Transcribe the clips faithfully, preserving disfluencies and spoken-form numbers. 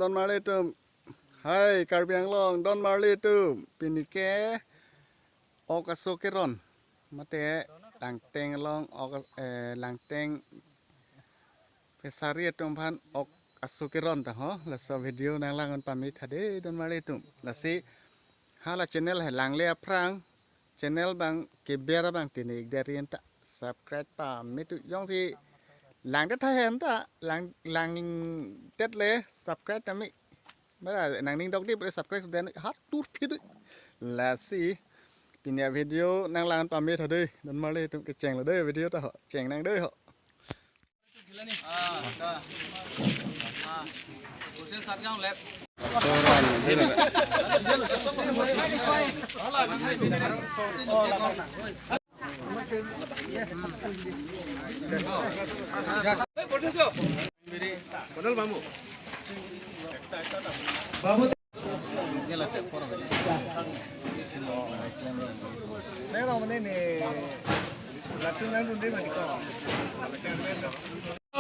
Don marli atum. Hai, Karbi Anglong, don marli atum. Pini ke ok aso keron. Mate Langteng along ok, eh, Langteng Pesari atum aphan ok aso keron ta ho. Laso video nanglang un pame tha dei don marli atum. Lasi hala channel he langle aphrang channel abang keber abang tini ik dari anta subscribe pame tu jongsi langdet tha hen ta lang langdet le subscribe tame. Mara nangning dokdi bre subscribe den hat tur phi dei. Lasi pini avideo nanglang pame tha dei don marli atum kecheng lo dei video ta ho. Cheng nang dei ho.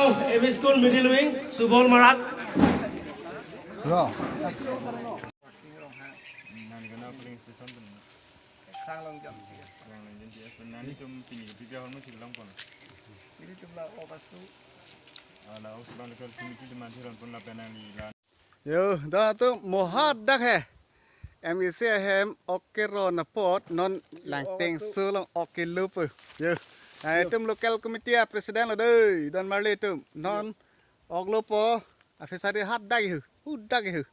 M E School Middle Wing, Subol Marak. Nangtum pini ke P P hormu thik long pon. Pini tum la ok aso. Ala ok subang local committee teman thiron pon lapen nangli la. Yo, dah tu mohat dak he. M E C ahem ok keron apot non Langteng aso along ok kelo pu. Yo. Nah, itum local committee a president lo dei don marli atum. Non ok lopo a fishery hat dak ihu. Hu dak ihu.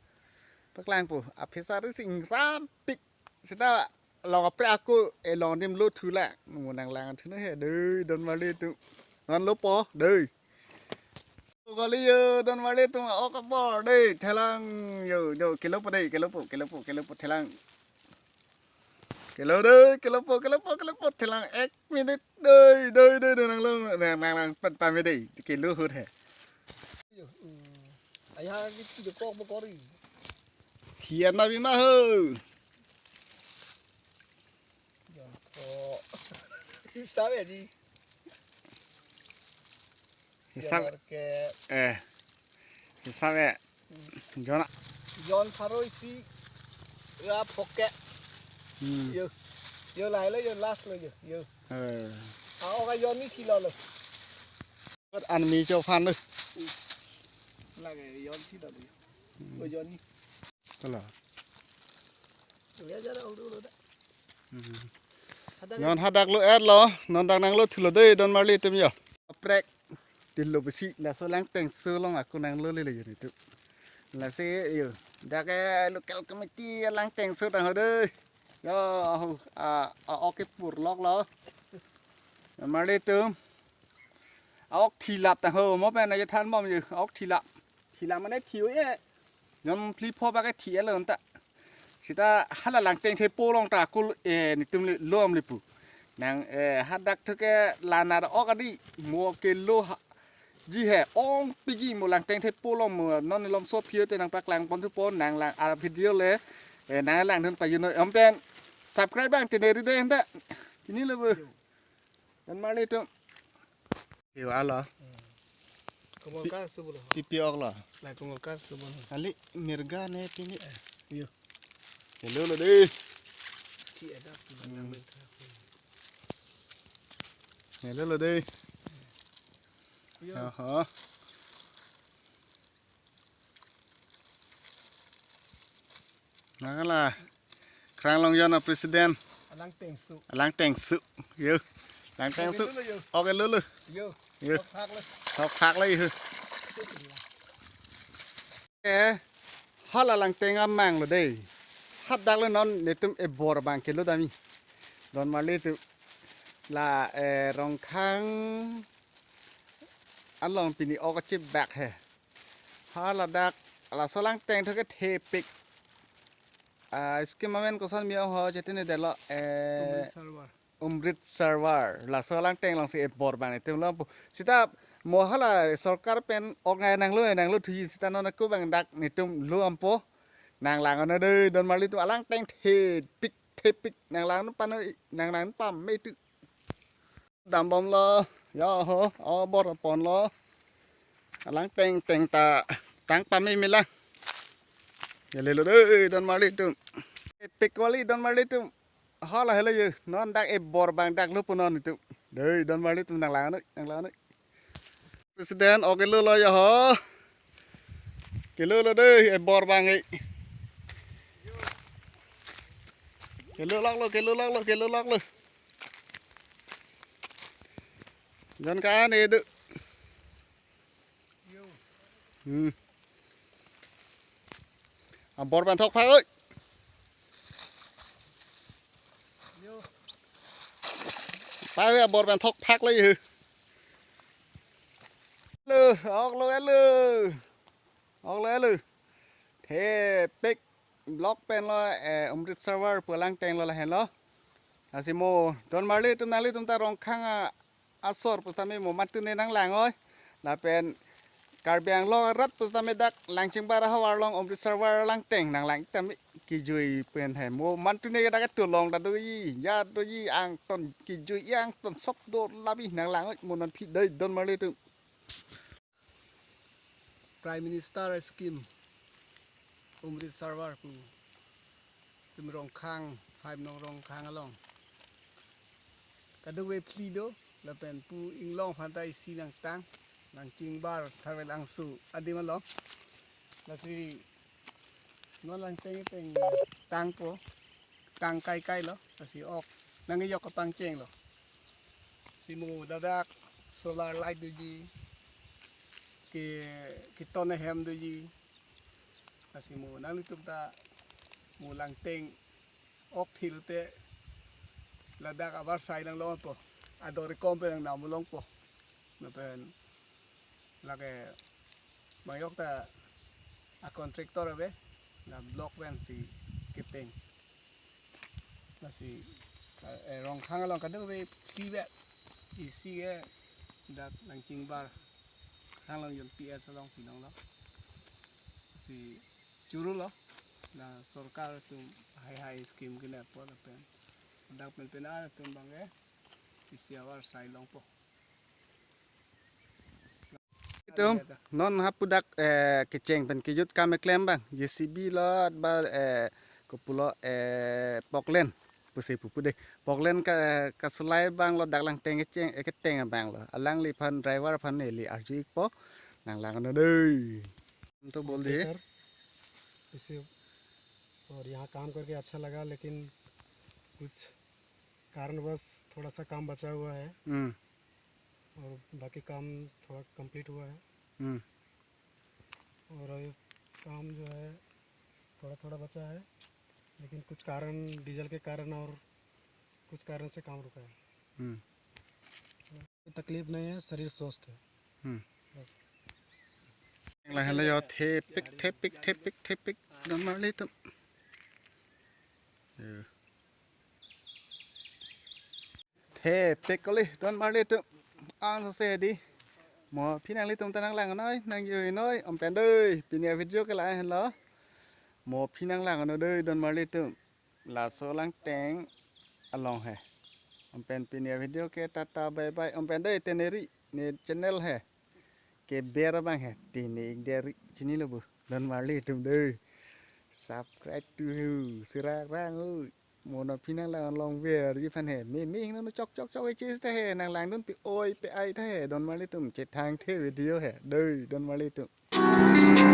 Paklang po. A fishery si ingrampik. Seta long apre ako e long dim lo thu la. Mo nanglang thu na he dei don marli atum. Non lopo dei. Kali yo don marli atum ok apor dei thelang yo yo kelo po dei kelo po kelo po kelo po thelang. Kelo dei kelo po kelo po kelo po thelang ek minute dei dei dei dei nanglang nang nanglang pen pame dei kelo hut he. Aya gitu kok bokori. Kian na bima ho. Jongkok. Sabe ji. Hisap. Jalar ke. Eh. Hisap ya. Jona. Jon pharo isi. Ya poke. Hmm. Yo. Yo lai lo yo last lo yo. Yo. Eh. Ah, oka Jon ni thilo lo. Kot an mi cho phan lo. Lage Jon thilo lo. Hmm. Ko Jon ni. Kala. Surya jara udu lo da. Hmm. Ada. Non hadak lo er lo, non dak nanglo thulo dei don marli atum yo. Aprek. Tilo besi laso Langteng aso along ako nanglo lele yo nitu. Lasi yo. Dak ke local committee Langteng aso tang ho dei. Yo, ahu, a, a, ok kepur lok lo. Don marli atum. A ok thilap tang ho, mo pen na than bom yo. A ok thilap. Thilap mane thiu e. Yon phli pho ba ke thi e lo ta. Seta hala Langteng thepo along ta kul, eh, nitum le lom le pu. Nang, eh, hadak thu ke lana da ok adi mo kelo ha. Ji he ong pigi mo Langteng thepo along mo non lom so phio te nangpaklang pon thu pon nanglang a video le, eh, nanglang thun pa you know. Om pen subscribe bang tene ri de enda. Tini le bu. Don marli atum. Yo alo. Kongol ka subulo. T P ok lo. La kongol ka subulo. Ali mirga ne pini. Yo. Kelo lo dei. Ti ada. Hmm. Kelo lo dei. Yo. Aha. Nangla Krang Longjon a president. Langteng aso. Langteng aso. Yo. Langteng aso. Oke lulu, yo. Oke lulu. Yo. Yo. Thok phak le. Thok phak le yo. Eh, hala Langteng amang lo dei. Hadak lo non netum ebor bang kelo dami. Don marli atum la, eh, Rongkhang along pini ok chip bak he. Hala dak laso Langteng thu ke thepik. Ah, scheme amen koson mi ho chetine delo, eh, Umrit Sarwar. Umrit Sarwar. Laso Langteng along si ebor bang netum lompo. Seta mo hala sorkar pen ok ngai nanglo nanglo thuji seta non ako bang dak netum lo ampo. Nanglang ano dei don marli atum a Langteng thepik thepik nanglang pano nanglang pame tu. Dam bom lo, ya ho, o bor pon lo. A Langteng teng ta tang pame me lang. Hello dei, don marli atum. Epic kali don marli atum. Hala hello ye. Non dak ebor abang dak lo punon atum. Dei, don marli atum nanglang noi, nanglang noi. President, okay lo lo ya ho. Kelo lo dei, ebor abang eh. Kelo lak lo, kelo lak lo, kelo lak lo. Jon ka-an eh dei. Hmm. Abor pen thok phak oi. Pai abor pen thok phak le hu. Lo, ok lo, elo. Ok lo, elo. Thepik block pen lo, eh, Umrit Sarovar pu alangteng lo lahen lo. Lasi mo don marli atum nanglitum ta Rongkhang a asor pusitame mo mantune nanglang oi. Lapen Karbi Anglong arat pusitame dak Langchingbar ahavar along Umrit Sarovar alangteng nanglang tame kejui pen he. Mo mantune dak atur along ta doji, ya doji angton kejui angton sok do labi nanglang oi mo non phi dei don marli atum. Prime Minister scheme Umrit Sarovar pu tum Rongkhang, five number Rongkhang along. Kadokave phli do, lapen pu inglong aphan ta isi nangtang, Langchingbar, Tharve Langso adim along. Lasi non alangteng teng tangpo, tang kai kai lo, lasi ok nangkejok kapangcheng lo. Lasi mo ladak solar light doji, ke, keton ahem doji. Lasi mo nanglitum ta mo alangteng ok thilte ladak avarsai nanglongpo. Ador kom pen nangnam longpo. Lapen lake bang yok ta a contractor ave, la block pen si kepeng. Lasi, eh, Rongkhang along kadokave phli vet. Isi ke dak Langchingbar, Rongkhang along Zone P S along si longlo. Si churu lo. La sorkar atum hai hai scheme kene po lapen dak pen pen atum abang ke isi avarsai longpo. Atum, non hapu dak, eh, kecheng pen kejut kam keklem abang, J C B lo ba, eh, kopulo, eh, poklen pusi pupu dei. Poklen ka, kasolai abang lo dak alangteng kecheng, eh, keteng abang lo. Alangliphan driver aphan neli arju ikpo, nanglang noi dei. हम तो बोल दिए। इसे, और यहाँ काम करके अच्छा लगा, लेकिन कुछ कारणवश थोड़ा सा काम बचा हुआ है। हम्म। और बाकी काम थोड़ा कंप्लीट हुआ है। हम्म। और अभी काम जो है, थोड़ा थोड़ा बचा है, लेकिन कुछ कारण, डीजल के कारण और कुछ कारण से काम रुका है। हम्म। तकलीफ नहीं है, शरीर स्वस्थ है। हम्म। बस। Nanglang helo yo, thepik, thepik, thepik, thepik. Don marli atum. Yo. Thepik kali, don marli atum. Ang sase dei. Mo phi nanglitum ta nanglang noi, nangjui noi, om pen dei. Pini avideo ke lahenlo. Mo phi nanglang noi dei, don marli atum. Laso alangteng along he. Om pen pini avideo ke tata bye bye. Om pen dei teneri ne channel he. Ke ber abang he. Tini ik deri chinilo bu. Don marli atum dei. Subscribe to hu. Sirang rang hu. Mo non phi nanglang longverji aphan he. Me me hing non chok chok chok e chis ta he. Nanglangdun pi oi pe ai ta he. Don marli atum. Chethang the video he. Dei don marli atum.